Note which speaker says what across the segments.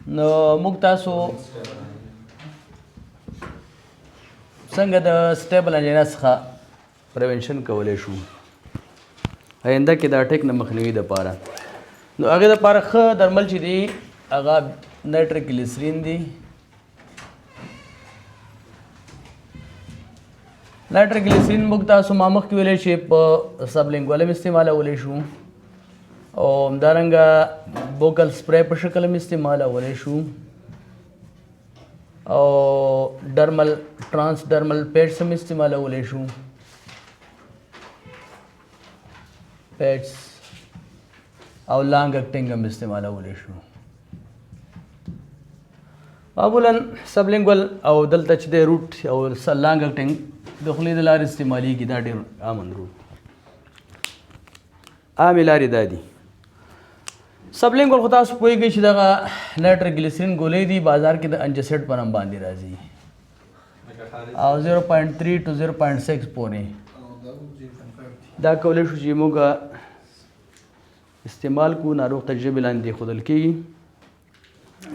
Speaker 1: نو موږ تاسو څنګه د سټیبل انجینا څخه پریونشن کولی شو آینده کې د اټیک نه مخنیوي دپاره؟ نو هغې دپاره ښه درمل چې دي، هغه نایټروګلیسرین دي. نایټروګلیسرین موږ تاسو ما مخکې ویلی چې په سبلینګوال هم استعمالولی شو او همدارنګه بوکل سپری په شکل هم استعمالولی شو او ډرمل ترانس ډرمل پیډس هم استعمالولی شو، پیډس او لانګ اکټینګ هم استعمالولی شو. معمولا سبلینګول او دلته چې د روټ او لانګ اکټینګ د خولې د لارې استعمالیږي. دا ډېر عام روټ، عامې لارې دا دي. سبلینګول خو تاسو پوهېږئ چې دغه نایټروګلیسرین ګولۍ دي، بازار کې د انجسیډ په نوم باندې راځي او 0.3 ټو 0.6 پورې دا کولی شو چې موږ استعمال کو. ناروغ ته ژبې لاندې ښودل کېږي.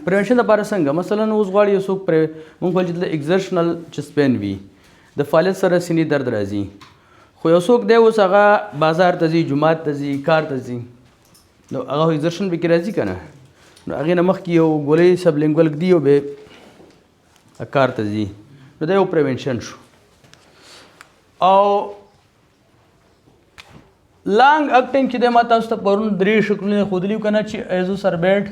Speaker 1: پریونشن لپاره څنګه؟ مثلا اوس غواړي یو څوک پر موږ ویل چې اگزرشنل چست پین وي، د فعالیت سره سینې درد راځي، خو یو څوک دی اوس هغه بازار ته ځي، جومات ته ځي، کار ته ځي، نو هغه اگزرشن پکې راځي که نه؟ نو هغې نه مخکې یو ګولۍ سبلینګول ږدي او بیا کار ته ځي، نو دا یو پریونشن شو. او لانګ اکټینګ چې دی، ما تاسو ته پرون درې شکلونه ښودلي که نه، چې ایزوسربیټ،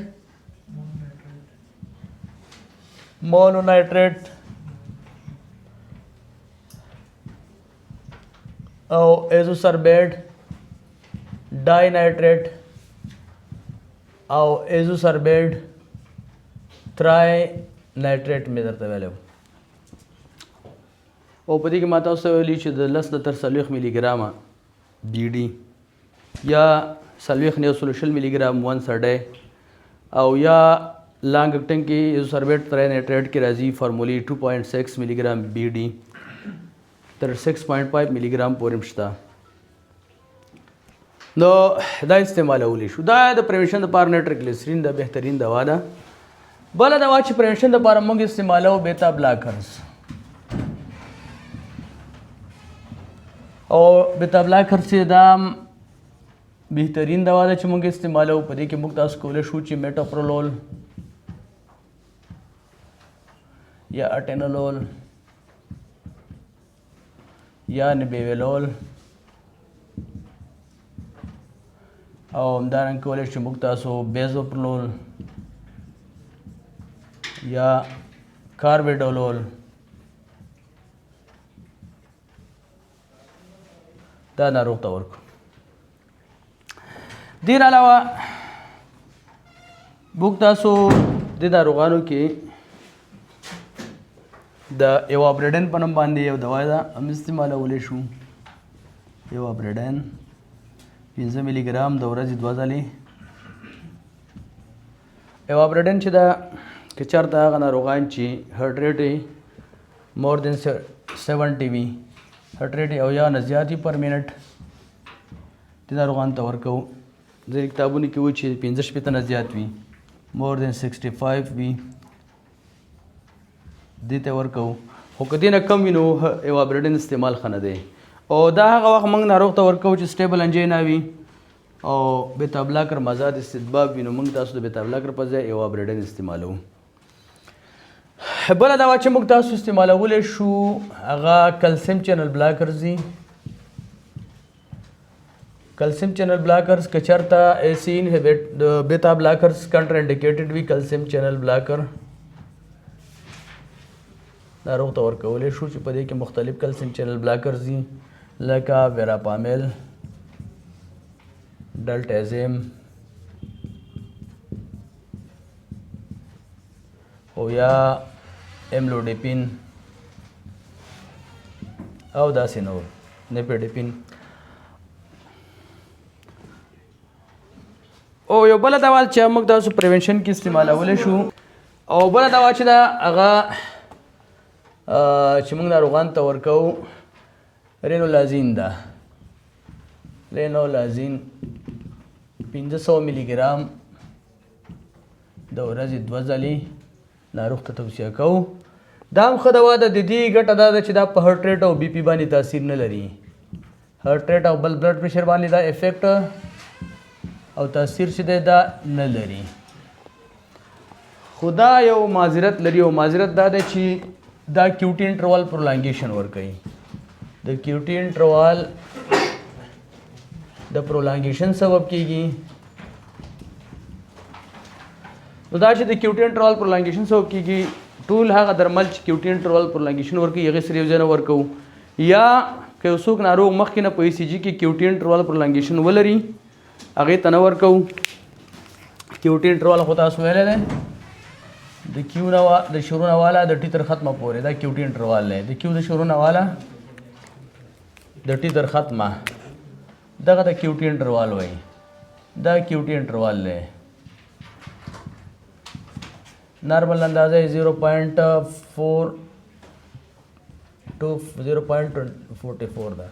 Speaker 1: مونونایټریټ او ایزوسربیټ ډاینایټریټ او ایزوسربیټ ترای نایټریټ مې درته ویلی. او په دې کې ما تاسو ته ویلي چې د 10 نه تر 40 ملي ګرامه بي ډي یا 40 نه 120 ملي ګرام ونس ا ډے، او یا لانګ اکټینګ کې ایزوسربیټ ترای نایټریټ کې راځي فارمولي 2.6 ملي ګرام بي ډي تر 6.5 ملي ګرام پورې شته، نو دا استعمالولی شو. دا د پریونشن لپاره نایټروګلیسرین د بهترین دوا ده. بله دوا چې پریونشن لپاره موږ استعمالو، بیتا بلاکرز. او بیتا بلاکرز چې دا بهترین دوا ده چې موږ استعمالو، په دې کې موږ تاسو کولی شو چې میټاپرولول یا اټینولول یا نبیولول او همدارنګه کولی شو موږ تاسو بیزوپرلول یا کاربیډولول دا ناروغ ته ورکړو. دین علاوه موږ تاسو د ناروغانو کې د ایوابریډن په نوم باندې یو دوا ده، هم استعمالولی شو. ایوابریډن 5 ملي ګرام د ورځې دوه ځلې. ایوابریډن چې ده، که چېرته هغه ناروغان چې هارټ ریټ یې مور دین 70 وي، هارټ ریټ یې 70 نه زیات وي پر منټ، دې ناروغان ته ورکوو. ځینې کتابونو کې وایي چې 65 نه زیات وي، مور دین 65 وي، دې ته ورکوو. خو که دې نه کم وي، نو ایوابریډن استعمال ښه نه دی. او دا هغه وخت موږ ناروغ ته ورکوو چې سټیبل انجینا وي او بیتا بلاکر مزاد استطباب وي، نو موږ تاسو د بیتا بلاکر په ځای ایوابریډن استعمالوو. بله دوا چې موږ تاسو استعمالولی شو، هغه کلسیم چینل بلاکرز دي. کلسیم چینل بلاکرز که چېرته ایسی انهیبیټ د بیتا بلاکرز کنټر انډیکیټډ وي، کلسیم چینل بلاکر ناروغ ته ورکولی شو، چې په دې کې مختلف کلسیم چینل بلاکرز دي، لکه ویراپامیل، ډلټازیم او یا املوډیپین او داسې نور، نیپیډیپین. او یو بله دوا چې موږ تاسو پریونشن کې استعمالولی شو، او بله دوا چې ده، هغه چې موږ ناروغان ته ورکوو، رینولازین ده. رینولازین 500 ملي ګرام د ورځې 2 ځلې ناروغ ته توصیه کوو. دا هم ښه دوا ده. د دې ګټه دا ده چې دا په heart rate او BP باندې تاثیر نه لري. heart rate او بل blood pressure باندې دا effect او تاثیر چې دی دا نه لري. خو دا یو معذرت لري، او معذرت دا دی چې دا QT interval prolongation ورکوي. د QT interval د prolongation سبب کیږي. نو دا چې د QT interval prolongation سبب کیږي، ټول هغه درمل چې QT interval prolongation ورکوي هغې سره یو ځای نه ورکوو. یا که یو څوک ناروغ مخکې نه په ECG کې QT interval prolongation ولري هغې ته نه ورکوو. QT interval خو تاسو ویلی دی، د Q نه د شروع نه والا د T تر ختمه پورې دا QT interval دی. د Q د شروع نه والا د T تر ختمه دغه د QT interval وایي، دا QT interval دی. نارمل اندازه یې 0.4 to 0.44 ده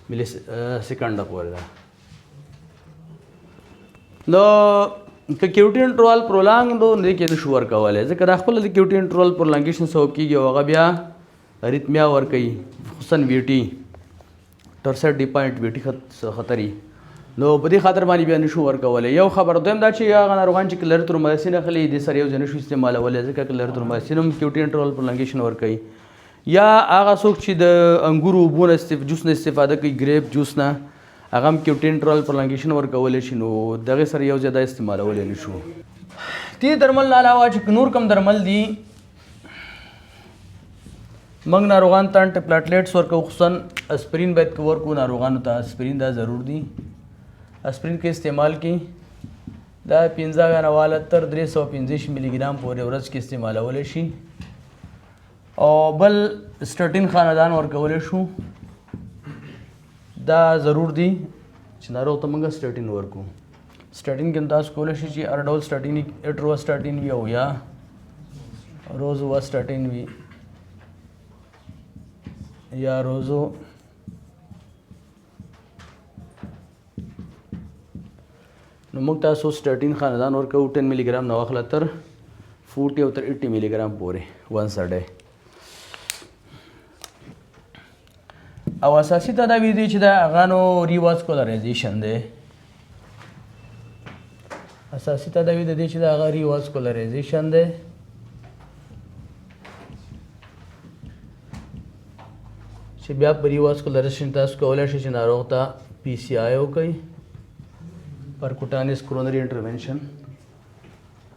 Speaker 1: ملي سیکنډ پورې ده. نو که QT interval prolong دو نو دې کې نشو ورکولی، ځکه دا خپله د QT interval prolongation سبب کېږي او هغه بیا arrhythmia ورکوي، خصوصا VT torsades de pointes VT خطري. نو په دې خاطر باندې بیا نشو ورکولی. یو خبر دویم دا چې هغه ناروغان چې clarithromycin اخلي دې سره یو ځای نشو استعمالولی، ځکه clarithromycin هم QT interval prolongation ورکوي. یا هغه څوک چې د انګورو اوبو نه juice نه استفاده کوي، grape juice نه، هغه هم QT interval prolongation ورکولی شي. نو دغې سره یو ځای دا استعمالولی نشو. دې درمل نه علاوه چې نور کوم درمل دي، موږ ناروغان ته antiplatelets ورکوو، خصوصا اسپرین باید که ورکړو ناروغانو ته، اسپرین دا ضرور دي. اسپرین کې استعمال کی دا 75 نه واله تر 325 ملي ګرام پورې ورځ کې استعمالولی شي. او بل statin خاندان ورکولی شو، دا ضرور دي چې ناروغ ته موږ statin ورکړو. statin کې هم تاسو کولی شئ چې هر ډول statin، atorvastatin وي او یا rosuvastatin وي یا rosu، نو موږ تاسو statin خاندان ورکوو 10 ملي ګرام نه واخله تر 40 او تر 80 ملي ګرام پورې once a day. او اساسي تداوي دی چې دا هغه نو revascularization دی. اساسي تداوي د دې چې دا هغه revascularization دی. چې بیا په revascularization تاسو کولی شئ چې ناروغ ته PCI وکړئ، percutaneous coronary intervention،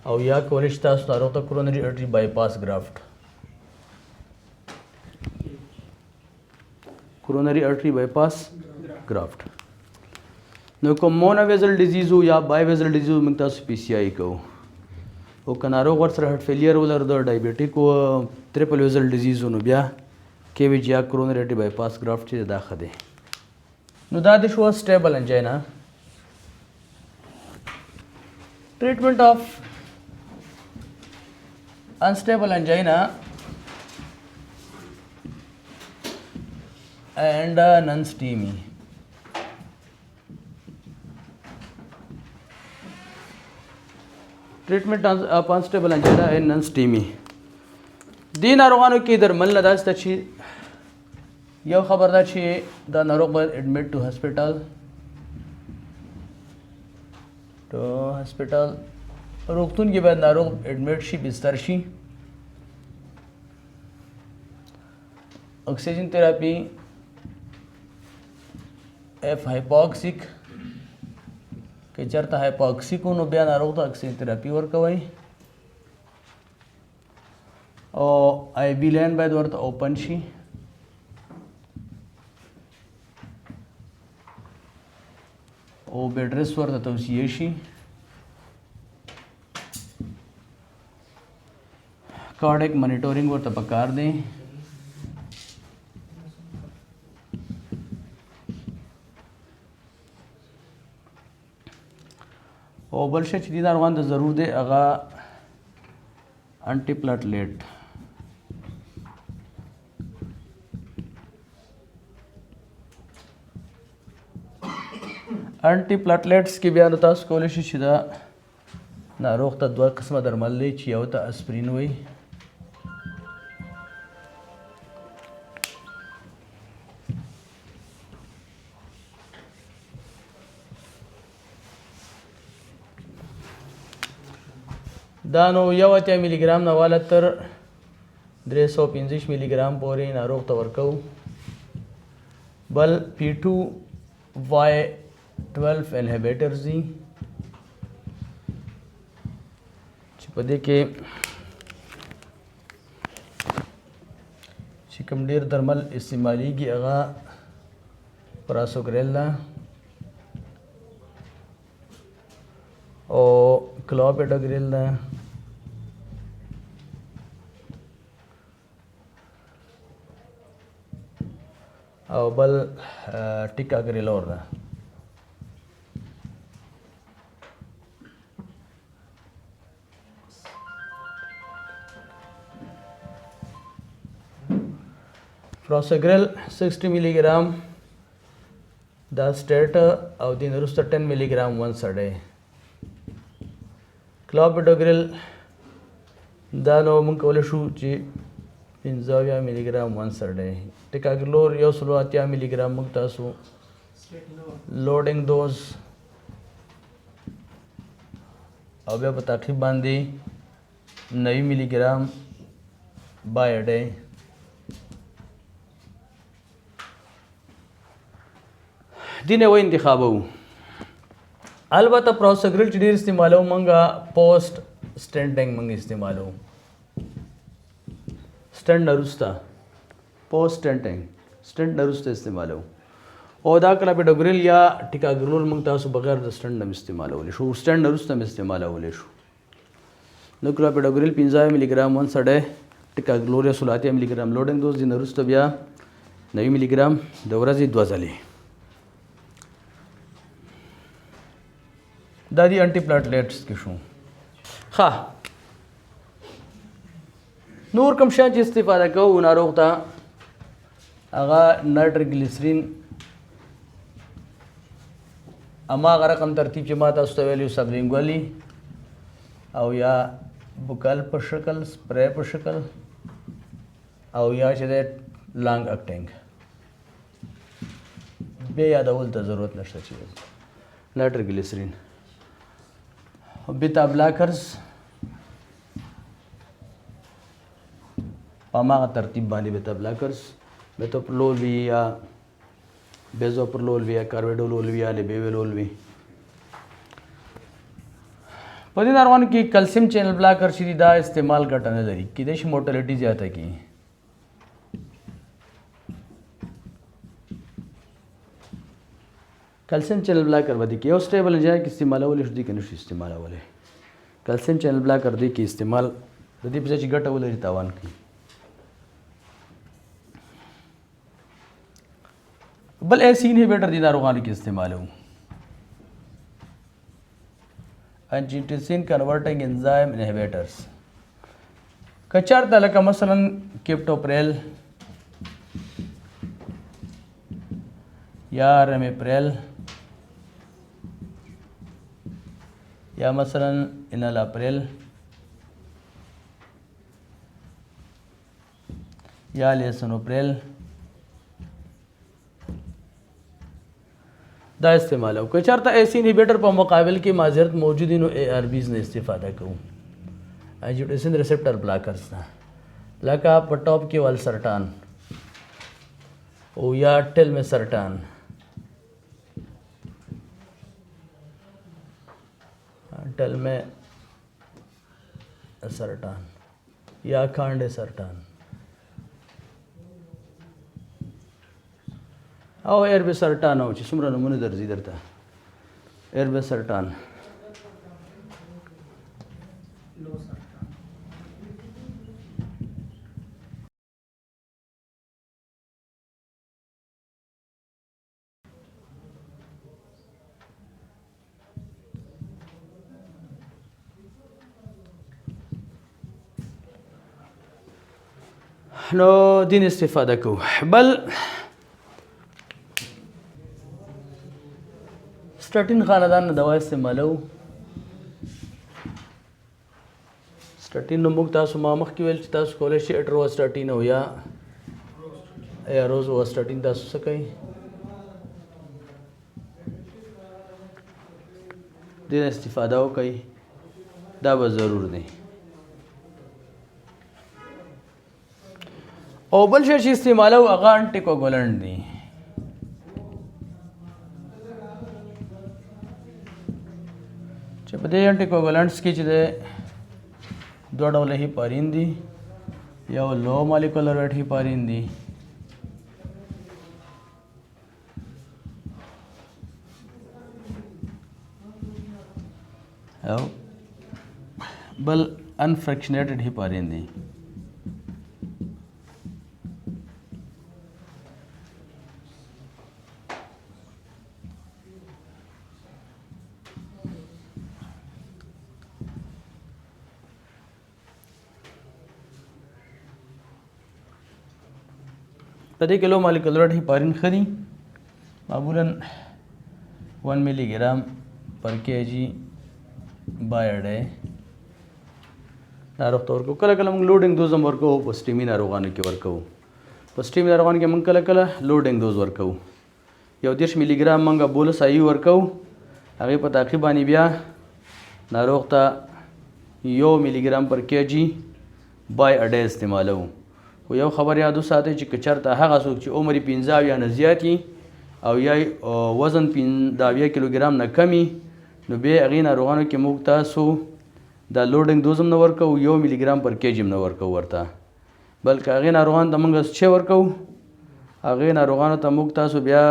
Speaker 1: او یا کولی شئ تاسو ناروغ ته coronary artery bypass graft، coronary artery bypass graft. نو کوم mono vessel disease یا bi vessel disease موږ تاسو PCI کوو. او که ناروغ ورسره heart failure ولري، د diabetic او triple vessel disease، نو بیا CABG یا coronary artery bypass graft چې دا ښه دی. نو دا د شو stable angina. Treatment of unstable angina and non-STEMI. Treatment of unstable angina and non-STEMI. دې ناروغانو کې درمل نه داسې چې یو خبر ده چې دا ناروغ باید admit to hospital، to hospital روغتون کې باید ناروغ admit شي، بستر شي. Oxygen therapy if hypoxic، که چېرته hypoxic و نو بیا ناروغ ته oxygen therapy ورکوئ، او IV line باید ورته open شي. او bed rest ورته توصیه شي. Cardiac monitoring ورته پکار دی. او بل شی چې دې ناروغان ته ضرور دی هغه antiplatelet. Antiplatelets کې بیا نو تاسو کولی شئ چې دا ناروغ ته دوه قسمه درمل دی چې یو ته اسپرین وایي، دا نو 81 ملي ګرام نه واله تر 325 ملي ګرام پورې ناروغ ته ورکوو. بل پی 2 وای 12 انهیبیټرز دي چې په دې کې چې کوم ډیر درمل استعمالیږي هغه پراسوګریل ده او کلوپیډوګریل ده، او بل ټیکاګریلور ده. پروسګریل 60 ملي ګرام دا سټیټ او دین وروسته 10 ملي ګرام ونس ا ډے. کلوپیډوګریل دا نو موږ کولی شو چې 75 ملي ګرام ونس ا ډے. ټیکاګلور 180 ملي ګرام موږ تاسو لوډینګ دوز او بیا په تعقیب باندې 90 ملي ګرام بای ډے. دینه و انتخابو. البته پروسګریل چې ډیر استعمالو مونږه پوسټ سټینډینګ مونږ استعمالو، سټنډ نه وروسته پوسټ سټینډینګ سټنډ نه وروسته استعمالو. او دا کلاپیډوګریل یا ټیکاګرلول مونږ تاسو بغیر د سټنډ نه استعمالولی شو، سټنډ نه وروسته هم استعمالولی شو. نو کلاپیډوګریل 5 ملي ګرام ون سړی، ټیکاګلور یا 80 ملي ګرام لوډینګ دوز، دین وروسته بیا 90 ملي ګرام د ورځې 2 ځلې. دا دی انټي پلاټلیټس کې شو. ښه نور کوم شیان چې استفاده کوو ناروغ ته هغه نایټروګلیسرین، هماغه رقم ترتیب چې ما تاسو ته ویلي سبلینګولي او یا بوکل په شکل، سپری په شکل، او یا چې دی لانګ اکټینګ. بیا یادول ته ضرورت نشته چې نایټروګلیسرین. بیتا بلاکرز په هماغه ترتیب باندې بیتا بلاکرز، میتوپرلول وي یا بیزوپرلول وي یا کارویډولول وي یا لیبیولول وي. په دې ناروغانو کې کلسیم چینل بلاکر چې دي دا استعمال ګټه نه لري، کیدای شي مورټالیټي زیاته کړي. کلسیم چینل بلاکر به دې کې یو سټیبل انجینر کې استعمالولی شو، دې کې نشو استعمالولی. کلسیم چینل بلاکر دې کې استعمال د دې په ځای چې ګټه ولري تاوان کوي. بل ایسی انهیبیټر دې ناروغانو کې استعمالوو، انجیوټنسین کنورټینګ انزایم انهیبیټرز. که چېرته لکه مثلا کیپټوپریل یا رمیپریل یا مثلا انالاپریل یا لیسنوپریل دا استعمالو. که چېرته ایسی انهیبیټر په مقابل کې معذرت موجود نو ای آر بیز نه استفاده کوو، انجیوټنسین ریسپټر بلاکرز نه، لکه په ټاپ کې والسرټان او یا ټلمیسرټان. ټلمیسرټان یا کانډیسرټان او ایربیسرټان، او چې څومره نمونه درځي درته ایربیسرټان. نو دین استفاده کوو. بل سټاټین خاندان نه دوا استعمالو، سټاټین نو موږ تاسو ما مخکې ویل چې تاسو کولی شئ اټرواسټاټین او یا روزواسټاټین تاسو څه کوئ، دې نه استفاده وکړئ، دا به ضرور دی. او بل شی چې استعمالو هغه انټیکوګولنټ دی. چې په دې انټیکوګولنټس کې چې دی دوه ډوله هیپارین دي، یو لو مالیکولر ویټ هیپارین دی او بل انفریکشنیټډ هیپارین دی. په دې کې لو مالیکولر هیپارین ښه دي، معمولا 1 ملي ګرام پر کې جی بای ډے ناروغ ته ورکوو. کله کله موږ لوډینګ دوز هم ورکوو، په سټیمي ناروغانو کې ورکوو. په سټیمي ناروغانو کې موږ کله کله لوډینګ دوز ورکوو، یو 30 ملي ګرام موږ بولس آی ورکوو، هغې په تعقیب باندې بیا ناروغ ته 1 ملي ګرام پر کې جی بای اډې استعمالوو. خو یو خبر یاد وساتئ چې که چېرته هغه څوک چې عمر یې 75 نه زیات وي او یا وزن 75 کیلوګرام نه کم وي، نو بیا هغې ناروغانو کې موږ تاسو دا لوډینګ دوز هم نه ورکوو، 1 ملي ګرام پر کې جي هم نه ورکوو ورته، بلکې هغې ناروغانو ته موږ څه ورکوو، هغې ناروغانو ته موږ تاسو بیا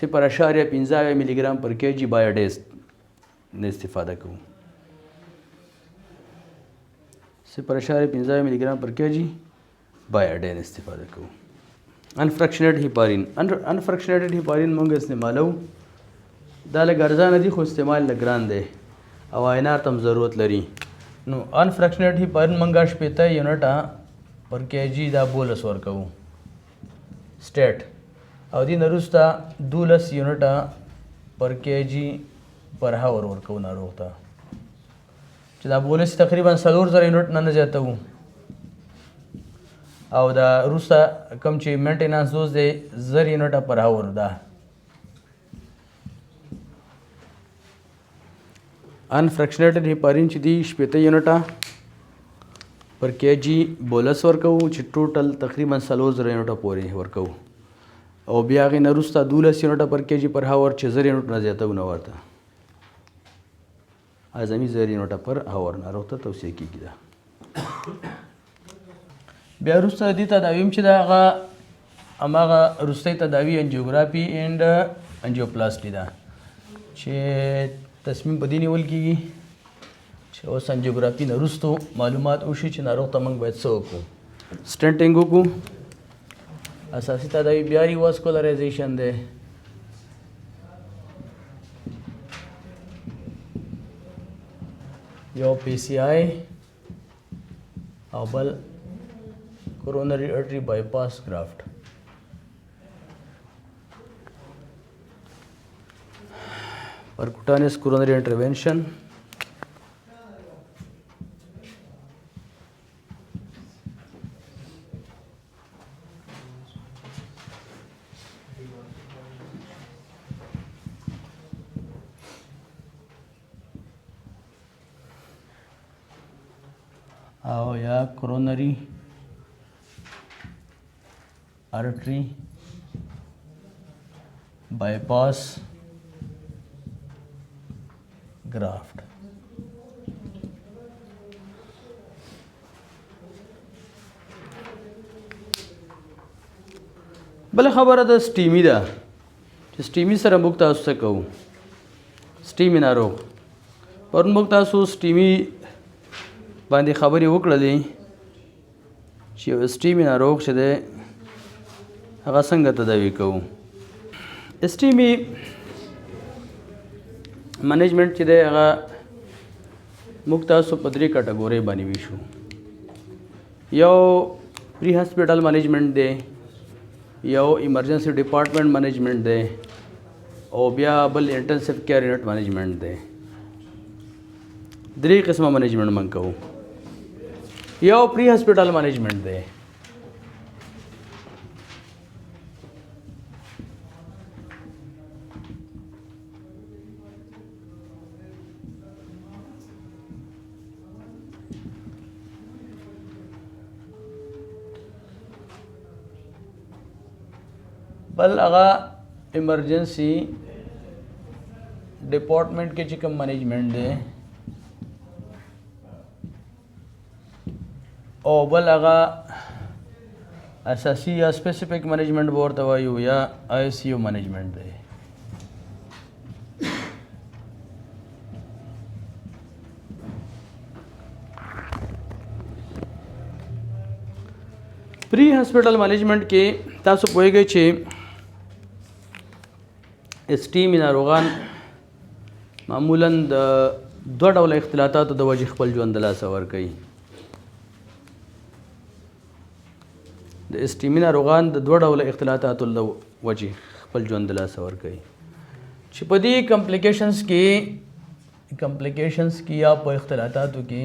Speaker 1: 0.75 ملي ګرام پر کې جي بای ډیز نه استفاده کوو، 0.75 ملي ګرام پر کې جي بای ډین استفاده کوو. انفرکشنیټ هیپارین، انفرکشنیټډ هیپارین موږ استعمالو، دا لږ ارزانه دي خو استعمال لږ ګران دی او آینار ته هم ضرورت لري. نو انفرکشنیټ هیپارین موږ 60 یونټه پر کې جي دا بولس ورکوو سټیټ، او دې نه وروسته 12 یونټه پر کې جي پر هاور ورکوو ناروغ ته، چې دا بولس تقریبا 4000 یونټ نه نه زیاتوو. او دا وروسته کوم چې مینټیننس دوز دی 1000 یونټه پر هاور ده. انفرکشنیټډ هیپارین چې دی 60 یونټه پر کې جي بولس ورکوو، چې ټوټل تقریبا 4000 یونټه پورې ورکوو، او بیا هغې نه وروسته 12 یونټه پر کې جي پر هاور چې 1000 یونټ نه زیاتوو نه ورته اعظمي 1000 یونټه پر هاور ناروغ ته توصیه کېږي. ده بیا وروسته دې تداوي هم چې ده هغه هماغه وروستۍ تداوي انجیوګرافي اینډ انجیوپلاسټي ده، چې تصمیم په دې نیول کېږي چې اوس انجیوګرافي نه وروسته معلومات وشي چې ناروغ ته موږ باید څه وکړو، سټنټینګ وکړو، اساسي تداوي بیا ریواسکولرایزیشن دی، یو پی سی آی او بل کورونری ارټری بای پاس ګرافټ. پرکوټانیس کورونری انټرونشن او یا کورونری ارټری بای پاس ګرافټ. بل خبره د سټیمی ده چې سټیمی سره موږ تاسو څه کوو. سټیمی ناروغ پرون موږ تاسو سټیمی باندې خبرې وکړلې چې یو سټیمی ناروغ چې دی هغه څنګه تداوي کوو. سټیمی منیجمنټ چې دی هغه موږ تاسو په درې کټګورۍ باندې ویشو. یو پری هاسپټل منیجمنټ دی، یو ایمرجنسي ډپارټمنټ منیجمنټ دی، او بیا بل انټنسیو کیر یونټ منیجمنټ دی. درې قسمه منیجمنټ موږ کوو. یو پری هسپیټال مینجمنت دی. بل هغه ایمرجنسي ډپارټمنټ کې چې کوم منیجمنت دی، او بل هغه اساسي یا سپیسیفیک منیجمنت به ورته وایو یا آی سی یو منیجمنت دی. پری هسپټل منیجمنت کې تاسو پوهیږئ چې اسټیمي ناروغان معمولا د دوه ډوله اختلاطاتو د وجې خپل ژوند د لاسه ورکوي. د اسټیمي ناروغان د دوه ډوله اختلاطاتو له وجې خپل ژوند د لاسه ورکوي، چې په دې کمپلیکیشنز کې یا په اختلاطاتو کې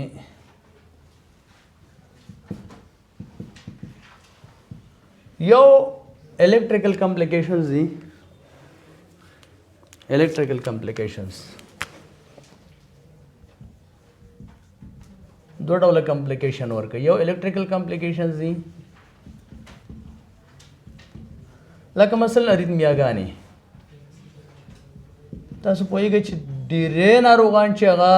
Speaker 1: یو الیکټریکل کمپلیکیشنز دي. الیکټریکل کمپلیکیشنز دوه ډوله کمپلیکیشن ورکوي. یو الیکټریکل کمپلیکیشنز دي، لکه مثلا اریتمیاګانې. تاسو پوهیږئ چې ډېری ناروغان چې هغه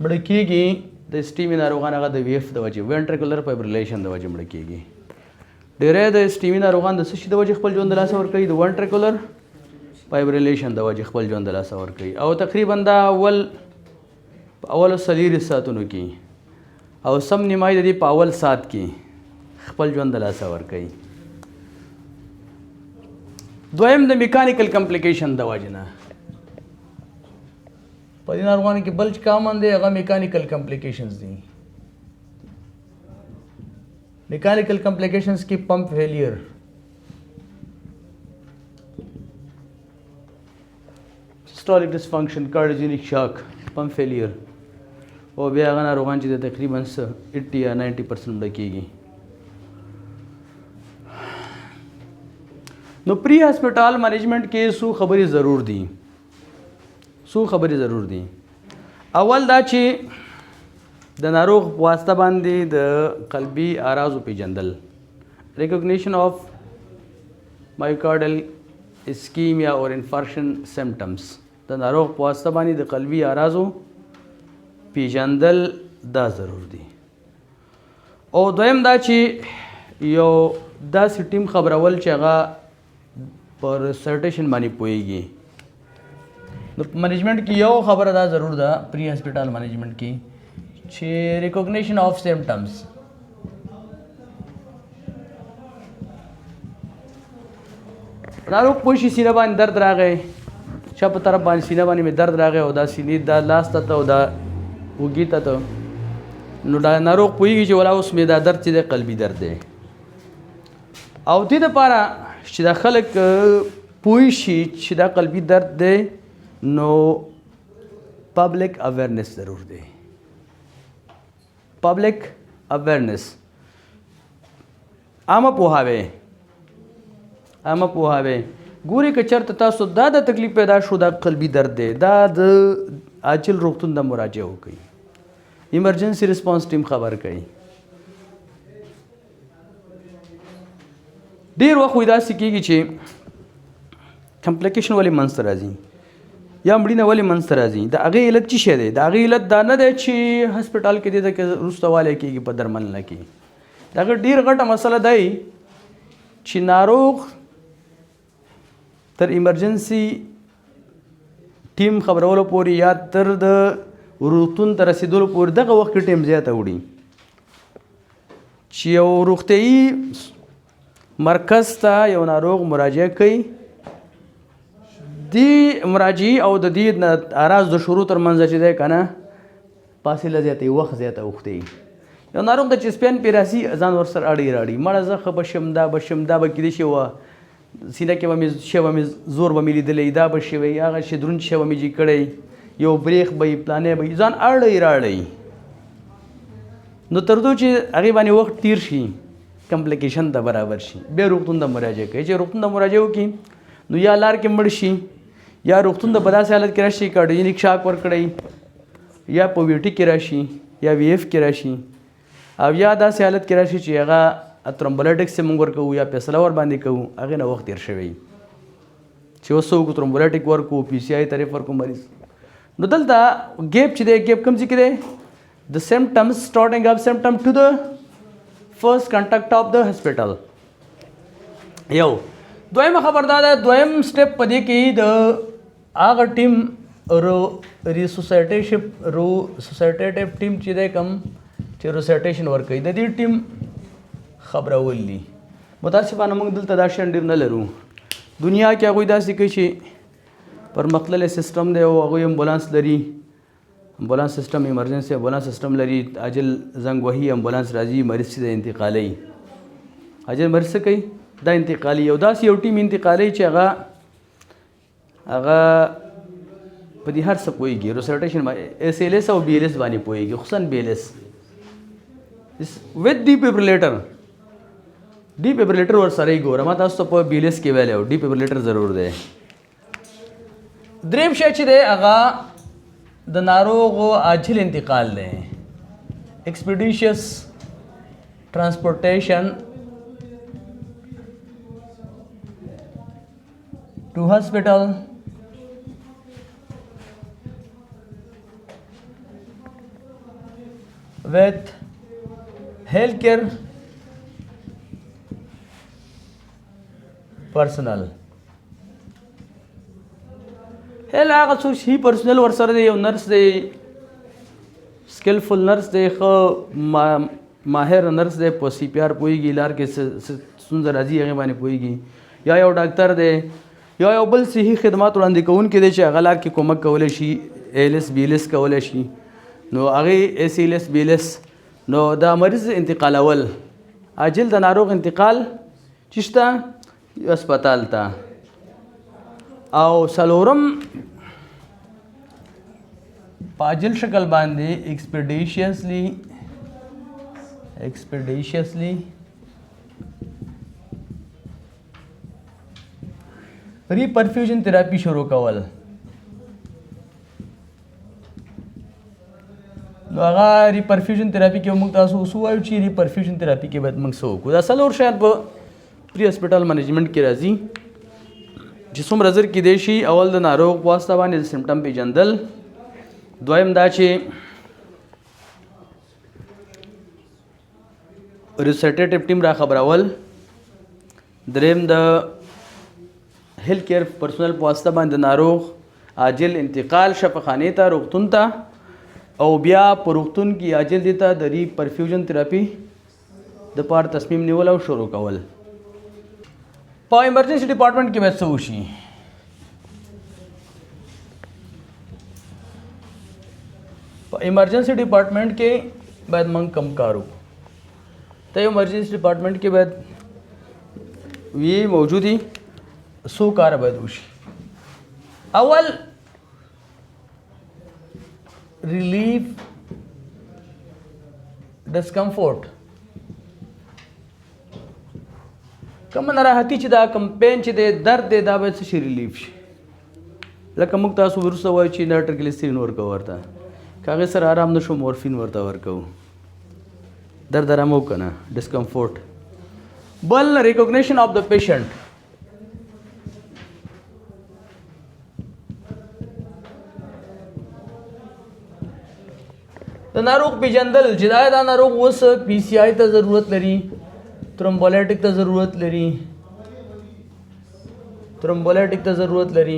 Speaker 1: مړه کېږي، د اسټیمي ناروغان هغه د وی اف د وجې، وینټریکولر فایبریلیشن د وجې مړه کېږي. ډېری د اسټیمي ناروغان د څه شي د وجې خپل ژوند د لاسه ورکوي؟ د وینټریکولر فایبریلیشن د وجې خپل ژوند د لاسه ورکوي. او تقریبا دا اول په اولو 24 ساعتونو کې او سم نیمایي د دې په اول ساعت کې خپل ژوند د لاسه ورکوي. دویم د میکانیکل کمپلیکیشن د وجې نه په دې ناروغانو کې بل چې کامن دی هغه میکانیکل کمپلیکیشنز دي. میکانیکل کمپلیکیشنز کې پمپ فیلیر، سیسټولیک ډسفنکشن، کارډیوجینیک شاک، پمپ فیلیر، او بیا هغه ناروغان چې د تقریبا څه 80 یا 90% مړه کېږي. نو پری هسپتال منیجمنت کې څو خبرې ضرور دي، څو خبرې ضرور دي. اول دا چې د ناروغ په واسطه باندې د قلبي اعراضو پیژندل، ریکوګنیشن آف مایوکارډل اسکیمیا اور انفارکشن سیمټمز، د ناروغ په واسطه باندې د قلبي اعراضو پیژندل دا ضرور دي. او دویم دا چې یو داسې ټیم خبرول چې هغه پر سرټیشن باندې پوهیږي. نو په منیجمنت کې یو خبره دا ضرور ده پری هسپتال منیجمنت کې چې ریکوګنیشن آف سیمټمز، ناروغ پوه شي سینه باندې درد راغی، چا په طرف باندې سینه باندې مې درد راغی او دا سینې دا لاس ته ته او دا اوږې ته ته، نو دا ناروغ پوهېږي چې ولا اوس مې دا درد چې دی قلبي درد دی. او دې دپاره چې دا خلک پوه شي چې دا قلبي درد دی، نو پبلک اویرنس ضرور دی. پبلک اویرنس، عامه پوهاوی، عامه پوهاوی. ګوري که چېرته تاسو دا د تکلیف پیدا شو، دا قلبي درد دی، دا د عاجل روغتون د مراجعه وکړئ، ایمرجنسي ریسپانس ټیم خبر کړئ. ډېر وخت وایي داسې کېږي چې کمپلیکیشن ولې منځته راځي یا مړینه ولې منځته راځي، د هغې علت څه شی دی؟ د هغې علت دا نه دی چې هسپتال کې دی که وروسته والی کېږي په درملنه کې. د هغې ډېر غټه مسله دی چې ناروغ تر ایمرجنسي ټیم خبرولو پورې یا تر د روغتون ته رسېدلو پورې دغه وخت کې ټیم زیاته وړي چې یو روغتیایي مرکز ته یو ناروغ مراجعه کوي. دې مراجعې او د دې اعراض د شروع تر منځ چې دی که نه فاصله زیاتوي، وخت زیاته اوښتوي. یو ناروغ د چې سپین پې راسي ځان ورسره اړي راړي، مړه زه ښه به شم، دا به شم، دا به کېدای شي وه سینه کې به مې شی به مې زور به مې لیدلی، دا به شوی، هغه شی دروند شی به مې جي کړی، یو برېښ به یې، پلانی به یې، ځان اړوي راړوي. نو تر دو چې هغې باندې وخت تیر شي، کمپلیکیشن ته برابر شي، بیا روغتون ته مراجعه کوي. چې روغتون ته مراجعه وکړي نو یا لار کې مړ شي، یا روغتون ته په داسې حالت کې راشي کارډیوجینیک شاک ورکړي، یا په وی ټي کې راشي، یا وی اف کې راشي، او یا داسې حالت کې راشي چې هغه ترومبولیټکس یې موږ ورکوو یا فیصله ور باندې کوو، هغې نه وخت تېر شوی چې اوس څه وکړو، ترومبولیټیک ورکو، پی سی آی طرف ورکو مریض. نو دلته ګیپ چې دی، ګیپ کوم ځای کې دی؟ The symptoms, starting of symptom to the first contact of the hospital. یو دویمه خبر دا ده، دویم سټپ په دې کې د هغه ټیم رو ریسوسایټیشپ ریسوسایټیټیو ټیم چې دی، کوم چې ریسوسایټیشن ورکوي، د دې ټیم خبرول دي. متاسفانه موږ دلته دا شیان ډېر نه لرو. دنیا کې هغوی داسې کوي چې پرمختللی سیستم دی او هغوی امبولانس لري، امبولانس سیستم، ایمرجنسي امبولانس سیستم لري. عاجل زنګ وهي، امبولانس راځي، مریض چې دی انتقالوي. عاجل مریض څه کوي؟ دا انتقالي. یو داسې یو ټیم انتقالوي چې هغه په دې هر څه پوهېږي، ریسوسایټیشن اس ایل اس او بي ایل اس باندې پوهېږي، خصوصا بي ایل اس وذ ډیفیبریلیټر. ډیفیبریلیټر ورسره یې ګوره، ما تاسو ته په بي ایل اس کې ویلی و، ډیفیبریلیټر ضرور دی. دریم شی چې دی هغه د ناروغو عاجل انتقال دی، expeditious transportation to hospital with healthcare personnel. هله هغه څوک چې پرسونل ورسره دی، یو نرس دی، سکلفل نرس دی، ښه ماهر نرس دی، په سی پي آر پوهېږي، لار کې ستونزه راځي هغې باندې پوهېږي، یا یو ډاکتر دی، یا یو بل صحي خدمات وړاندې کوونکی دی چې هغه لار کې کومک کولی شي، ایل اس بي ایل اس کولی شي، نو هغې اس ایل اس بي ایل اس. نو دا مریض انتقالول، عاجل د ناروغ انتقال چې شته هسپتال ته. او څلورم په عاجل شکل باندې expeditiously ریپرفیوژن تھراپي شروع کول. نو هغه ریپرفیوژن تھراپي کې موږ تاسو اوس ووایو چې ریپرفیوژن تھراپي کې باید موږ څه وکړو. دا څلور شیان په پری هسپتال منیجمنټ کې راځي چې څومره زر کېدای شي. اول د ناروغ په واسطه باندې د سیمټم پېژندل، دویم دا چې ریسرټیټیو ټیم را خبرول، دریم د هیلث کیر پرسونل په واسطه باندې د ناروغ عاجل انتقال شفاخانې ته، روغتون ته، او بیا په روغتون کې عاجل دې ته د ری پرفیوژن تھراپي د پاره تصمیم نیول او شروع کول. په ایمرجنسي ډپارټمنټ کې باید څه وشي؟ په ایمرجنسي ډپارټمنټ کې باید موږ کم کار وکړو. ته ایمرجنسي ډپارټمنټ کې باید وی موجودي څو کار باید وشي. اول ریلیف ډسکمفورټ، کوم ناراحتي چې دا کوم پین چې دی، درد دی، دا باید څه شي ریلیف شي. لکه موږ تاسو وروسته وایو چې نایټروګلیسرین ورکوو ورته، که هغې سره آرام نه شو مورفین ورته ورکوو، درد آرامو که نه ډسکمفورټ. بل ریکوګنیشن اف د پیشنټ، د ناروغ پیژندل چې دا ناروغ اوس پی سی آی ته ضرورت لري، ترومبولیټیک ته ضرورت لري، ترومبولیټیک ته ضرورت لري،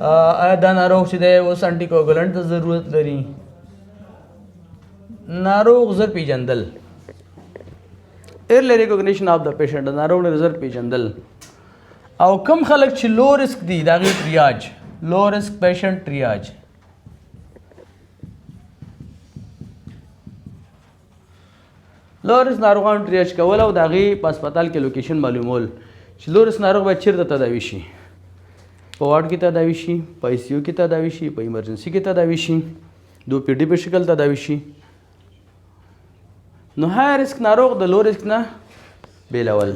Speaker 1: آیا دا ناروغ چې دی اوس انټي کوګولنټ ته ضرورت لري. ناروغ زر پیژندل، early recognition of the patient، د ناروغ زر پیژندل. او کم خلک چې لو ریسک دي د هغې ټریاج، لو ریسک پیشنټ ټریاج. لو ریسک ناروغانو ټریاج کول او د هغې په هسپتال کې لوکیشن معلومول چې لو ریسک ناروغ باید چېرته تداوي شي، په وارډ کې تداوي شي، په آی سي یو کې تداوي شي، په ایمرجنسي کې تداوي شي، د او پي ډي په شکل تداوي شي. نو های ریسک ناروغ د لو ریسک نه بیلول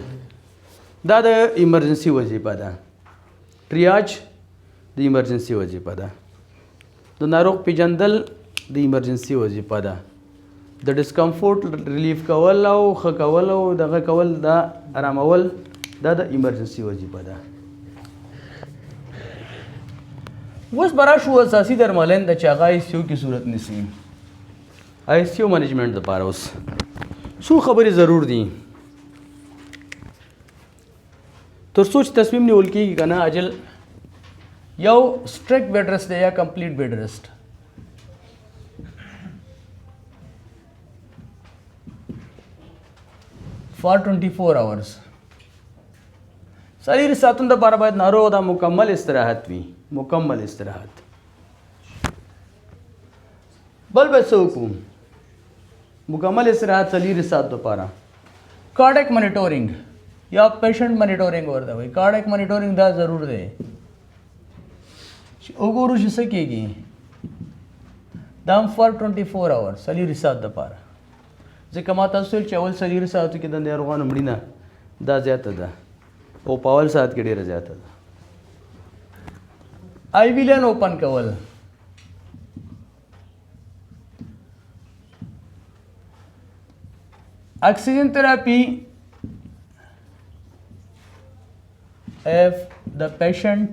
Speaker 1: دا د ایمرجنسي وظیفه ده. ټریاج د ایمرجنسي وظیفه ده. د ناروغ پیژندل د ایمرجنسي وظیفه ده. د discomfort relief کول او ښه کول او دغه کول، دا آرامول، دا د ایمرجنسي وظیفه ده. اوس به راشو اساسي درملنې ته چې هغه آی سي یو کې صورت نیسي. آی سي یو منیجمنټ دپاره اوس څو خبرې ضرور دي تر څو چې تصمیم نیول کېږي که نه عاجل. یو strict bed rest دی یا complete bed rest. For 24 hours، 24 ساعتونو دپاره باید ناروغ دا مکمل استراحت وي، مکمل استراحت. بل به څه وکړو؟ مکمل استراحت 24 ساعت دپاره، cardiac monitoring یا patient monitoring ورته وایي. Cardiac monitoring دا ضرور دی چې وګورو چې څه کېږي. دا هم for 24 hours، 24 ساعت دپاره، ځکه ما تاسو ویل چې اول 24 ساعتو کې د ناروغانو مړینه دا زیاته ده او په اول ساعت کې ډېره زیاته ده. IV line open کول، oxygen therapy if the patient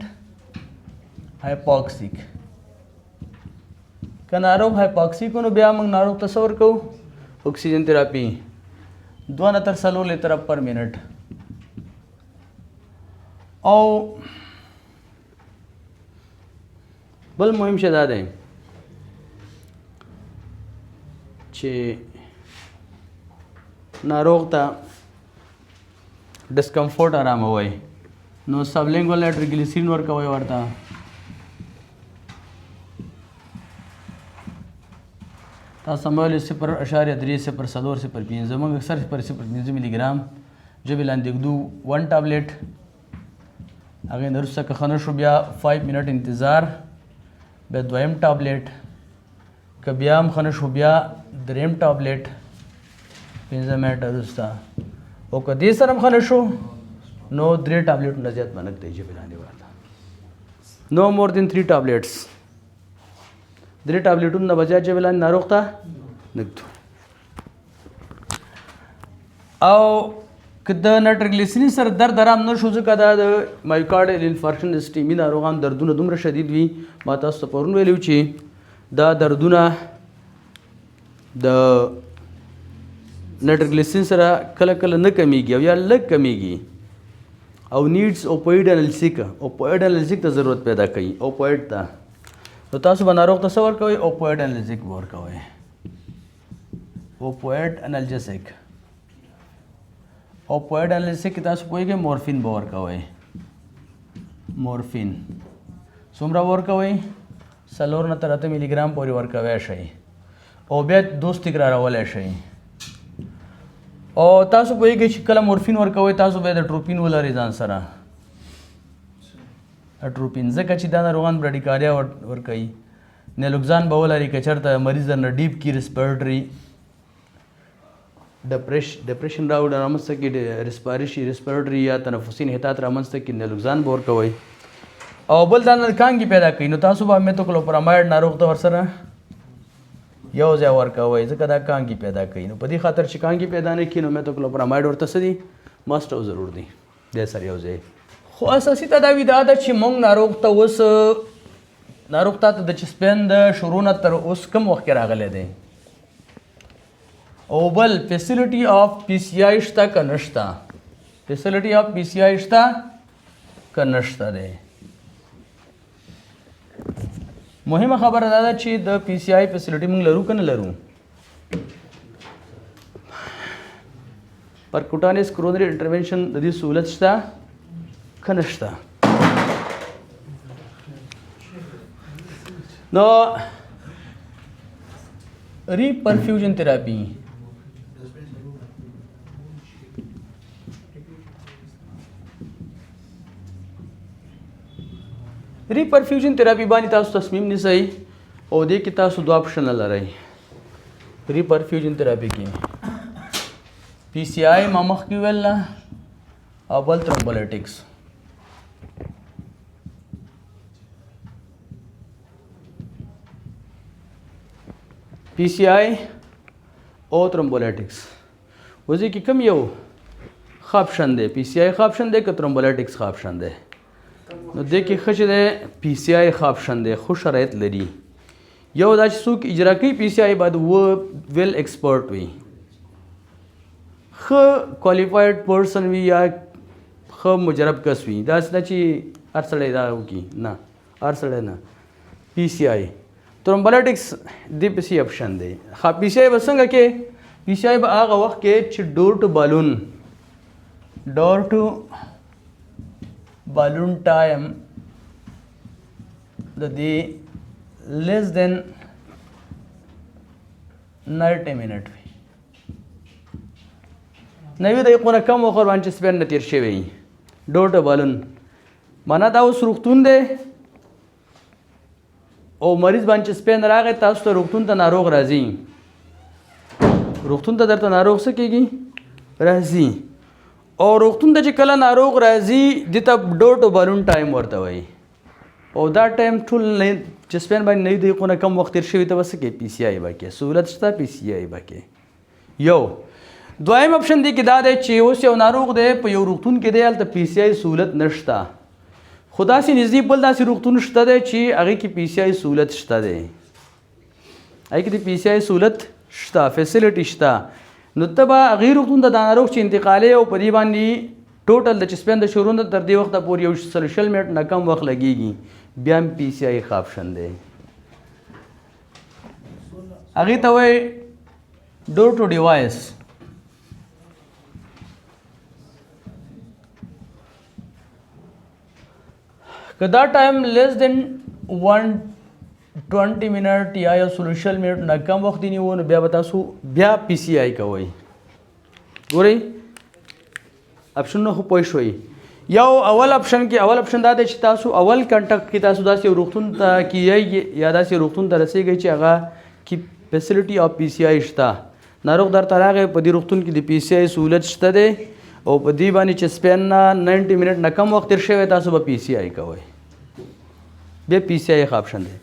Speaker 1: hypoxic. که ناروغ hypoxic نو بیا موږ ناروغ ته څه ورکوو؟ Oxygen therapy 2 نه تر 4 لیټره پر منټ. او بل مهم شی دا دی چې ناروغ ته discomfort آراموي، نو sublingual nitroglycerin ورکوي ورته. تاسو ویل 0.30 0405، موږ اکثر 0.05 ملي ګرام ژبې لاندې ږدو، 1 ټابلیټ. هغې نه وروسته که ښه نه شو، بیا 5 منټ انتظار، بیا دویم ټابلیټ. که بیا هم ښه نه شو، بیا دریم ټابلیټ 5 منټه وروسته. او که دې سره هم ښه نه شو، نو درې ټابلیټونه زیات به نه ږدئ ژبې لاندې ورته، no more than 3 tablets. درې ټابلیټونه نه به زیات ژبې لاندې ناروغ ته نه ږدو. او که د نایټروګلیسرین سره درد آرام نه شو، ځکه دا د myocardial infarction STEMI ناروغان دردونه دومره شدید وي، ما تاسو ته پرون ویلي چې دا دردونه د نایټروګلیسرین سره کله کله نه کمیږي او یا لږ کمیږي او needs opioid analgesic، opioid analgesic ته ضرورت پیدا کوي، opioid ته. نو تاسو به ناروغ ته څه ورکوئ؟ Opioid analgesic به ورکوئ، opioid analgesic. Opioid analgesic کې تاسو پوهېږئ مورفین به ورکوئ. مورفین څومره ورکوئ؟ 4 نه تر 8 ملي ګرام پورې ورکوی شئ او بیا دوز تکرارولی شئ. او تاسو پوهېږئ چې کله مورفین ورکوئ، تاسو باید اټروپین ولرئ ځان سره، اټروپین، ځکه چې دا ناروغان bradycardia ورکوي. naloxone به ولرئ که چېرته مریض درنه deep کی respiratory depression راوړي، رامنځته کړي، respiratory یا تنفسي انحطاط رامنځته کړي، naloxone به ورکوئ. او بل دا کانګې پیدا کوي، نو تاسو به میتوکلوپرامایډ ناروغ ته ورسره یو ځای ورکوئ، ځکه دا کانګې پیدا کوي. نو په دې خاطر چې کانګې پیدا نه کړي، نو میتوکلوپرامایډ ورته څه دي؟ must او ضرور دي دی سره یو ځای. خو اساسي تداوي دا ده چې موږ ناروغ ته اوس، ناروغ ته د chest pain د شروع نه تر اوس کوم وخت کې راغلی دی، او بل facility of PCI شته که نشته، facility of PCI شته که نشته دی. مهمه خبره دا ده چې د PCI facility موږ لرو که نه لرو. Percutaneous coronary intervention د دې سهولت شته که نشته؟ نو reperfusion therapy، reperfusion therapy باندې تاسو تصمیم نیسئ او دې کې تاسو دوه option لرئ. Reperfusion therapy کې پی سی آی ما مخکې ویل نه، او بل ترومبولیټکس. پی سی آی او ترومبولیټکس اوس کې کوم یو ښه اپشن دی؟ پی سی آی ښه اپشن دی که ترومبولیټکس ښه اپشن دی؟ نو دې کې ښه چې دی پی سی آی ښه اپشن دی، خو شرایط لري. یو دا چې څوک اجرا کوي پی سی آی باید و ویل ایکسپرټ وي، ښه کوالیفاید پرسن وي یا ښه مجرب کس وي. داسې نه چې هر سړی دا وکړي، نه، هر سړی نه. پی سی آی ترومبولیټکس دې پسې اپشن دی. ښه پی سی آی به څنګه کې؟ پی سی آی به هغه وخت کې چې ډور ټو بالون ټایم د دې لیس دین 90 منټ وي، 90 دقیقو نه کم وخت باندې چې سپین نه تېر شوی وي. ډور ټو بالون معنا دا اوس روغتون دی او مریض باندې چې سپین راغی، تاسو ته روغتون ته ناروغ راځي، روغتون ته درته ناروغ څه کېږي؟ راځي. او روغتون ته چې کله ناروغ راځي، دې ته ډور ټو بالون ټایم ورته وایي. او دا ټایم ټول چې سپین باندې 90 دقیقو نه کم وخت تېر شوی، ته به څه کوې؟ پی سی آی به کوې. سهولت شته، پی سی آی به کوې. یو دویم اپشن دی کې دا دی چې اوس یو ناروغ دی په یو روغتون کې دی، هلته پی سی آی سهولت نشته، خو داسې نږدې بل داسې روغتون شته دی چې هغې کې پی سی آی سهولت شته دی، هغې کې د پی سی آی سهولت شته، فیسیلیټي شته. نو ته به هغې روغتون ته دا ناروغ چې انتقالې او په دې باندې ټوټل د چې سپین د شروع نه تر دې وخته پورې یو سل شل منټ نه کم وخت لګېږي، بیا هم پی سی آی ښه اپشن دی. هغې ته وایي ډور ټو ډیوایس. که دا ټایم لیس دین 120 منټ یا یو سل شل منټ نه کم وخت دی نیو، نو بیا به تاسو بیا پی سی آی کوئ. ګورئ اپشنونه خو پوه شوئ. یو اول اپشن کې، اول اپشن دا دی چې تاسو اول کنټاکټ کې تاسو داسې روغتون ته کیږئ یا داسې روغتون ته رسیږئ چې هغه کې فیسیلیټي او پی سی آی شته. ناروغ درته راغی، په دې روغتون کې د پی سی آی سهولت شته دی او په دې باندې چې سپین نه 90 منټ نه کم وخت تېر شوی، تاسو به پی سی آی کوئ. بیا پی سی آی ښه اپشن دی.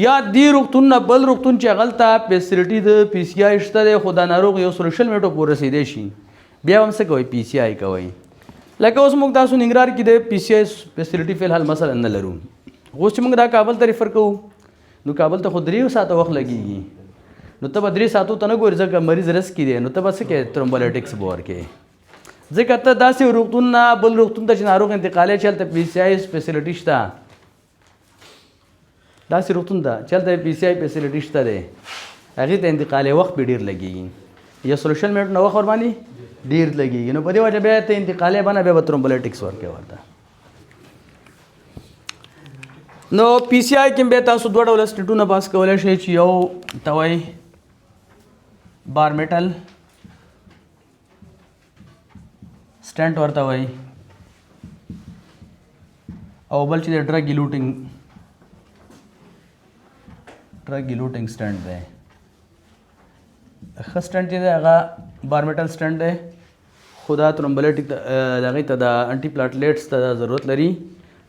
Speaker 1: یا دې روغتون نه بل روغتون چې هغلته فیسیلیټي د پی سی آی شته دی، خو دا ناروغ یو سل شل منټو پورې رسېدی شي، بیا هم څه کوئ؟ پی سی آی کوئ. لکه اوس موږ تاسو ننګرهار کې د پی سی آی فیسیلیټي فی الحال مثلا نه لرو، اوس چې موږ دا کابل ته ریفر کوو، نو کابل ته خو 3 ساعته وخت لګېږي، نو ته به 3 ساعتو ته نه ګورې ځکه مریض رس کې دی، نو ته به څه کوې؟ ترومبولیټکس به ورکوې. ځکه ته داسې روغتون نه بل روغتون ته چې ناروغ انتقالوې چې هلته پی سی آی فیسیلیټي شته، داسې روغتون ته چې هلته پی سی آی فیسیلیټي شته دی، هغې ته انتقالوې، وخت به ډېر لګېږي، یو سل شل منټ نه وخت ورباندې ډېر لګېږي، نو په دې وجه بیا ته انتقالوې به نه، بیا به ترومبولیټکس ورکوې ورته. نو پی سی آی کې بیا تاسو دوه ډوله سټنټونه پاس کولی شئ، چې یو ته وایي بار میټل سټنټ ورته وایي، او بل چې د ډرګ ایلوټینګ سټنټ دی. ښه سټنټ چې دی هغه بار میټل سټنټ دی، خو دا ترومبولیټک د هغې ته د انټي پلاټلیټس ته دا ضرورت لري.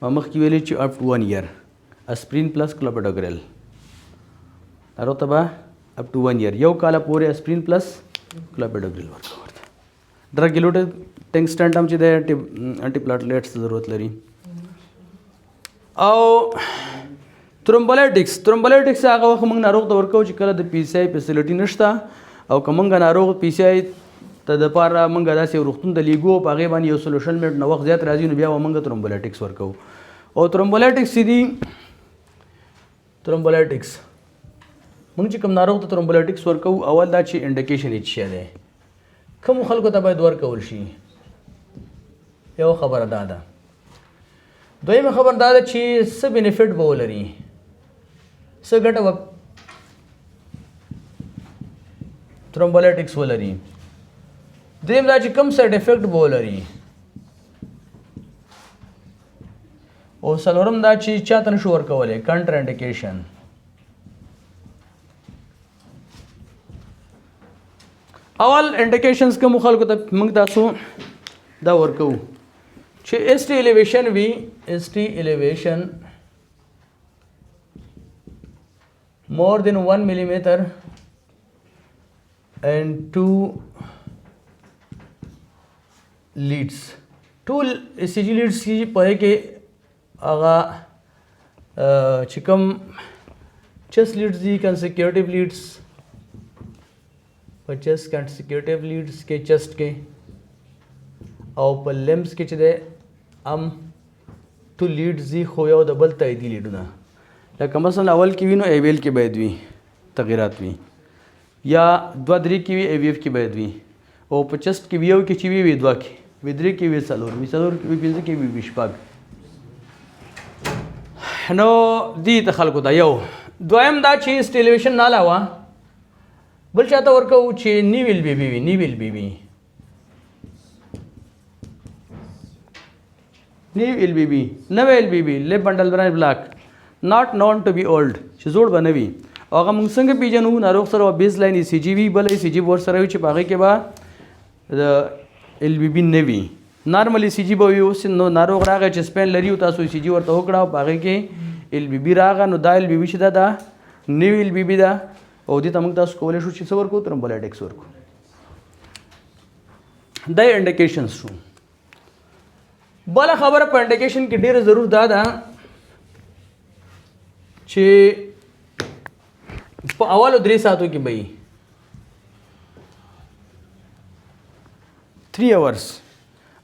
Speaker 1: ما مخکې ویلي چې اپ ټو 1 ایئر اسپرین پلس کلوپیډوګریل، ناروغ ته به اپ ټو 1 ایئر یو کاله پورې اسپرین پلس کلوپیډوګریل ورکوو ورته. ډرګ ایلوټینګ سټنټ هم چې دی انټي پلاټلیټس ته ضرورت لري. او ترومبولیټکس هغه وخت موږ ناروغ ته ورکوو چې کله د پی سی آی فیسیلیټي نشته، او که موږ ناروغ پی سی آی ته د پاره موږ داسې یو روغتون ته لېږو او په هغې باندې یو سل شل منټ نه وخت زیات راځي، نو بیا به موږ ترومبولیټکس ورکوو. او ترومبولیټکس چې دي، ترومبولیټکس موږ چې کوم ناروغ ته ترومبولیټکس ورکوو، اول دا چې انډیکیشن یې څه شی دی، کومو خلکو ته باید ورکول شي، یو خبره دا ده. دویمه خبر دا ده چې څه بینیفټ به ولري، څه ګټه به ترومبولیټکس ولري. دریم دا چې کوم سایډ افیکټ به ولري. او څلورم دا چې چاته نشو ورکولی، کنټر انډیکیشن. اول indications کوم خلکو ته موږ تاسو دا ورکو چې ST elevation وي، ST elevation more than 1 millimeter and 2 leads، ټول ECG leads کې په کې هغه چې کوم chest leads دي، consecutive leads، په chest consecutive leads کې، chest کې او په limbs کې چې دی ام two leads دي، خو یو د بل تاییدي لیډونه، لکه مثلا اول کې وي نو aVL کې باید وي تغیرات وي، یا دوه درې کې وي aVF کې باید وي، او په chest کې وي یو کې چې وي، وي دوه کې وي، درې کې وي څلور وي، څلور کې وي پنځه کې وي، وي شپږ. نو دې ته خلکو ته یو. دویم دا چې ST elevation نه علاوه بل چاته ورکوو چې new LBB وي، new LBB، new LBB، نوې LBB، left bundle branch block not known to be old، چې زوړ به نه وي. او هغه موږ څنګه پیژنو؟ ناروغ سره baseline ECG وي، بل ECG ورسره وي چې په هغې کې به د LBB نه وي، normal ECG به وي. اوس نو ناروغ راغی چې chest pain لري او تاسو ECG ورته وکړه او په هغې کې LBB راغی، نو دا LBB چې ده دا new LBB ده، او دې ته موږ تاسو کولی شو چې څه ورکړو؟ thrombolytics ورکړو. دا indications شو. بله خبره په indication کې ډېره ضرور دا ده چې په اولو درې ساعتو کې به وي، 3 hours،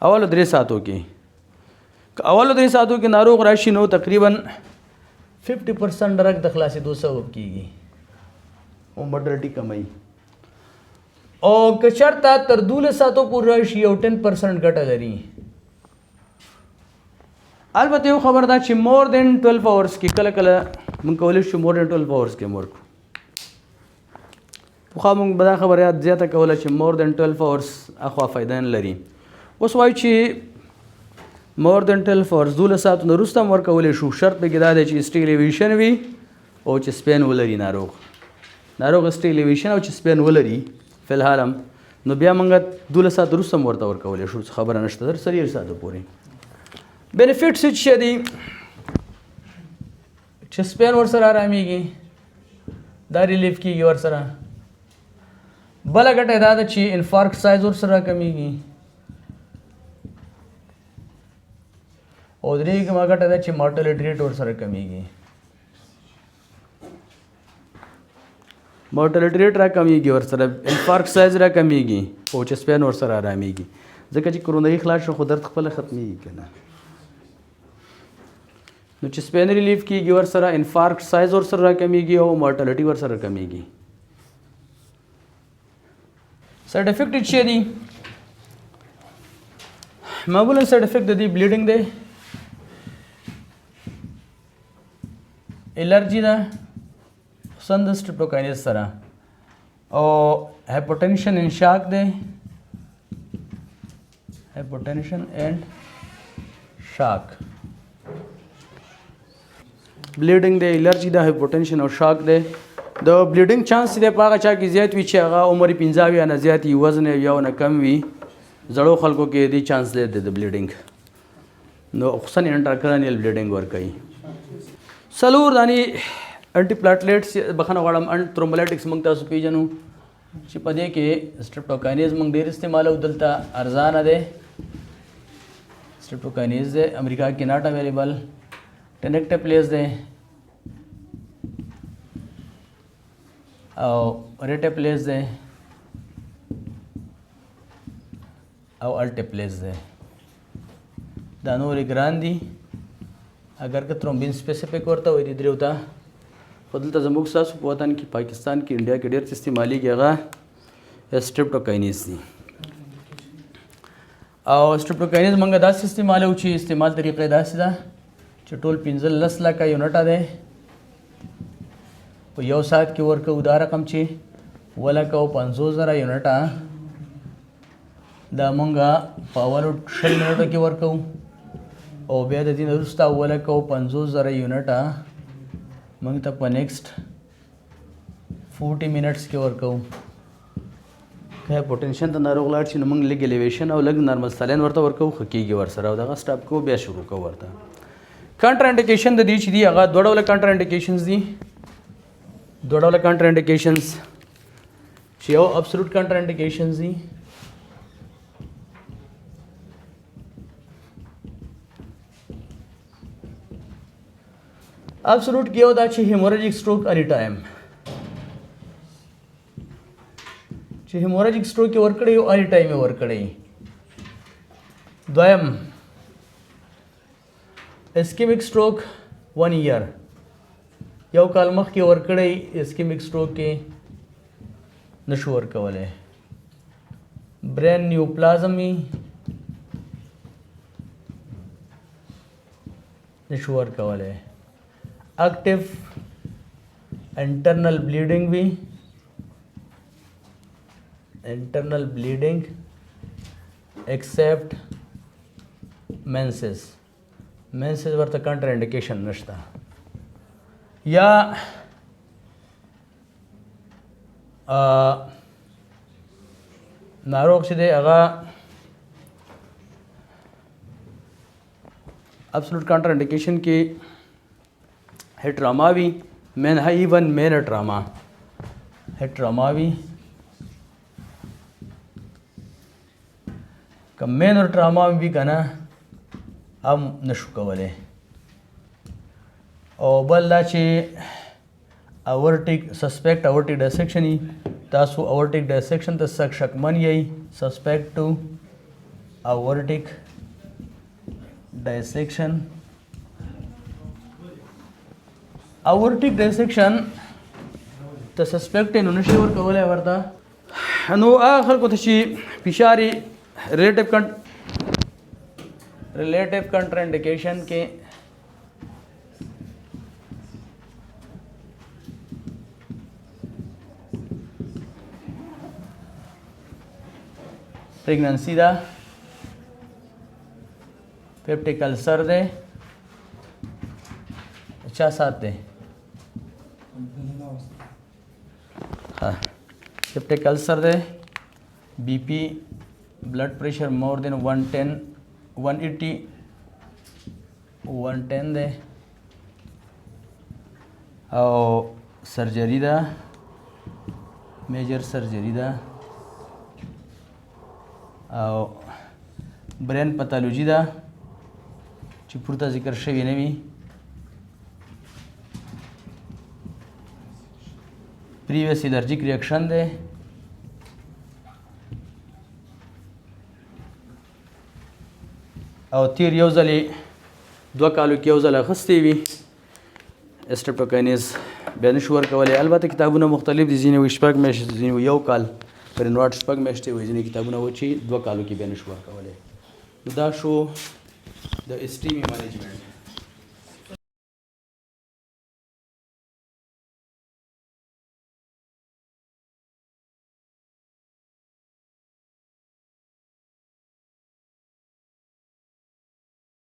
Speaker 1: اولو درې ساعتو کې، که اولو درې ساعتو کې ناروغ راشي نو تقریبا 50% drug د خلاصېدو سبب کیږي او mortality کموي، او که چېرته تر 12 ساعتو پورې راشي او 10% ګټه لري. البته یو خبر ده چې more than 12 hours کې کله کله موږ کولی شو more than 12 hours کې هم ورکړو. پخوا موږ به دا خبره یاد زیاته کوله چې more than 12 hours اخوا فایده نه لري. اوس وایو چې more than 12 hours 12 ساعتو نه وروسته هم ورکولی شو، شرط پکې دا دی چې ST elevation وي او چې chest pain ولري ناروغ، ناروغ ST elevation او چې chest pain ولري فی الحال هم، نو بیا موږ 12 ساعت وروسته هم ورته ورکولی شو، څه خبره نشته، تر 4 ساعتو پورې. benefits یې څه دي؟ چې chest pain ورسره آرامېږي، دا relief کېږي ورسره. بله ګټه یې دا ده چې infarct size ورسره کمېږي، او درېیمه ګټه ده چې mortality rate ورسره کمېږي، mortality rate را کمېږي ورسره، infarct size را کمېږي، او chest pain ورسره آرامېږي، ځکه چې coronary خلاص شو خو درد خپله ختمېږي که نه. نو chest pain relief کېږي ورسره، infarct size ورسره را کمېږي او mortality ورسره کمېږي. side effect یې څه دي؟ معمولا side effect د دې bleeding دی، الرجي ده خصوصا د streptokinase سره، او hypotension and shock دی، hypotension and shock، bleeding دی، الرجي ده، hypotension او shock دی. د bleeding chance دی په هغه چا کې زیات وي چې هغه عمر یې 75 نه زیات وي، وزن یې یو نه کم وي، زړو خلکو کې دې چانس دی د bleeding، نو خصوصا intracranial bleeding ورکوي. څلور دانې antiplatelets، بخښنه غواړم، thrombolytics موږ تاسو پېژنو چې په دې کې streptokinase موږ ډېر استعمالوو، دلته ارزانه دی streptokinase دی، امریکا کې not available، tenecteplase دی او reteplase دی او alteplase دی. دا نورې ګران دي، اگر که thrombin specific ورته وایي دې درېو ته، خو دلته زموږ ستاسو په وطن کې پاکستان کې انډیا کې ډېر څه استعمالېږي هغه streptokinase دي. او streptokinase موږ داسې استعمالوو چې استعمال طریقه یې داسې ده چې ټول 15 لکه یونټه دی په یو ساعت کې ورکوو، دا رقم چې 750,000 یونټه دا مونږ په اولو 20 منټو کې ورکوو، او بیا د دې نه وروسته 750,000 یونټه مونږ ته په next 40 minutes کې ورکوو. که هایپوټنشن ته ناروغ لاړ شي نو موږ لږ الیویشن او لږ نارمل سالین ورته ورکوو، ښه کېږي ورسره، او دغه سټاپ کوو بیا شروع کوو ورته. کانټرا انډیکیشن د دې چې دي هغه دوه ډوله کانټرا انډیکیشنز دي، دوه ډوله کانټرا انډیکیشنز چې یو ابسولوټ کانټرا انډیکیشنز دي، ابسولوټ کې یو دا چې هیموراجیک سټروک اني ټایم، چې هیموراجیک سټروک یې ورکړی او اني ټایم یې ورکړی. دویم اسکیمیک سټروک 1 year، یو کال مخکې ورکړی اسکیمیک سټروک کې نشو ورکولی. برین نیوپلازم یې نشو ورکولی. اکټیو انټرنل بلیډینګ وي، internal bleeding except menses، menses ورته کنټرا انډیکیشن نشته. یا ناروغ چې دی هغه ابسولوټ کنټرا انډیکیشن کې هیډ ټراما وي، مین ایون مین ټراما، هیډ ټراما وي، که مینور ټراما وي که نه هم نشو کولی. او بل دا چې اورټیک سسپیکټ اورټیک ډایسیکشن، تاسو اورټیک ډایسیکشن ته سک شکمن یئ، سسپیکټ ټو اورټیک ډایسیکشن، اورټیک ډایسیکشن ته سسپیکټ نو نشي ورکولی ورته. نو هغه خلکو ته چې فشار یې ریلیټیو کنټرا انډیکیشن کې پریګننسي ده، پیپټیک السر دی، چا سات دی، ها پیپټیک السر دی، بی پی بلډ پریشر مور دین 110 180 110 دی، او سرجری ده، میجر سرجری ده، او برین پاتالوجي ده چې پورته ذکر شوی نه وي، پریویس الرجیک ریاکشن دی، او تیر یو ځلې دوه کالو کې یو ځل اخیستی وي اسټرپټوکاینیز بیا نشو ورکولی. البته کتابونه مختلف دي، ځینې وایي شپږ میاشتې، ځینې وایي یو کال، پرینواټ شپږ میاشتې وایي، ځینې کتابونه وایي چې دوه کالو کې بیا نشو ورکولی. نو دا شو د اسټیمي منیجمنټ.